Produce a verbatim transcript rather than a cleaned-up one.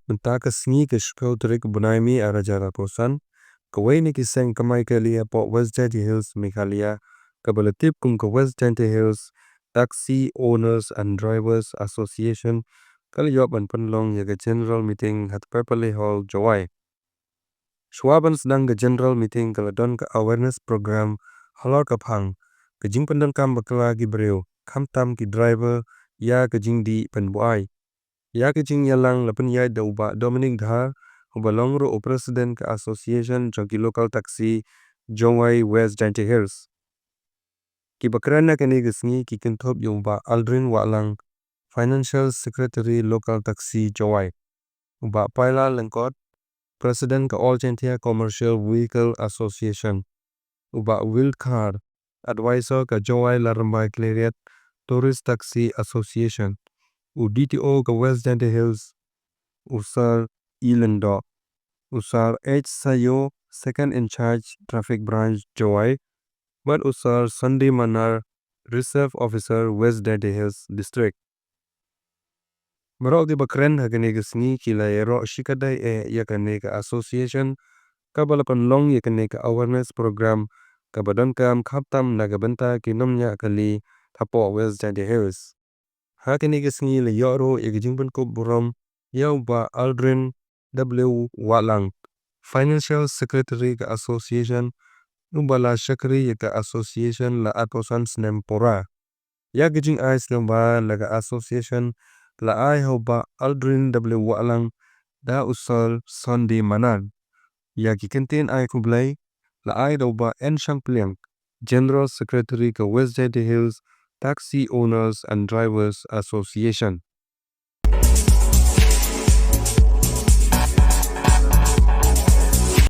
Mynta ka sngi ka shiphew tarik u bnai May arhajar arphew san, kawei na ki seng kamai kali hapoh West Jaintia Hills, Meghalaya, kaba la tip kum ka West Jaintia Hills Taxi Owners and Drivers Association, ka la ïoh ban pynlong ïa ka General Meeting ha Tpei Paley Hall, Jowai. Shuwa ban sdang ka General Meeting ka la don ka awareness program halor ka phang ka jingpyndonkam bakla ki briew, khamtam ki driver, ïa ka jingdih pynbuaid. Ïa ka jingïalang la pynïaid da u Bah Dominic Dhar, uba long ruh u President ka Association jong ki Local Taxi, Jowai West Jaintia Hills. Kiba kren ha kane ka sngi ki kynthup ïa u Bah Aldrin Wahlang, Financial Secretary Local Taxi Jowai, u Bah Paila Lyngkot, President ka All Jaintia Commercial Vehicle Association, u Bah Will Khar, Advisor ka Jowai Larrymbai Khliehriat Tourist Taxi Association, u D T O ka West Jaintia Hills, u Sir E Lyngdoh, u Sir H Sayo, Second in Charge Traffic Branch Jowai, bad u Sir Sunday Manar, Reserve Officer, West Jaintia Hills District. Baroh kiba kren ha kane ka sngi ki la ïaroh shikatdei eh ïa kane ka association, kaba la pynlong ïa kane ka awareness program, kaba donkam khamtam na ka bynta ki nongñiah kali hapoh West Jaintia Hills. Ha kane ka sngi la ïoh ruh ïa ka jingpynkup burom ïa u Bah Aldrin W Wahlang, Financial Secretary ka Association, uba la shakri ïa ka Association la arphew san snem pura. Ïa ka jingai sngewbha na ka Association la ai ha u Bah Aldrin W Wahlang da u Sir Sunday Manar. Ïa ki kyntien ai khublei la ai da u Bah N Shangpliang, General Secretary ka West Jaintia Hills Taxi Owners and Drivers Association.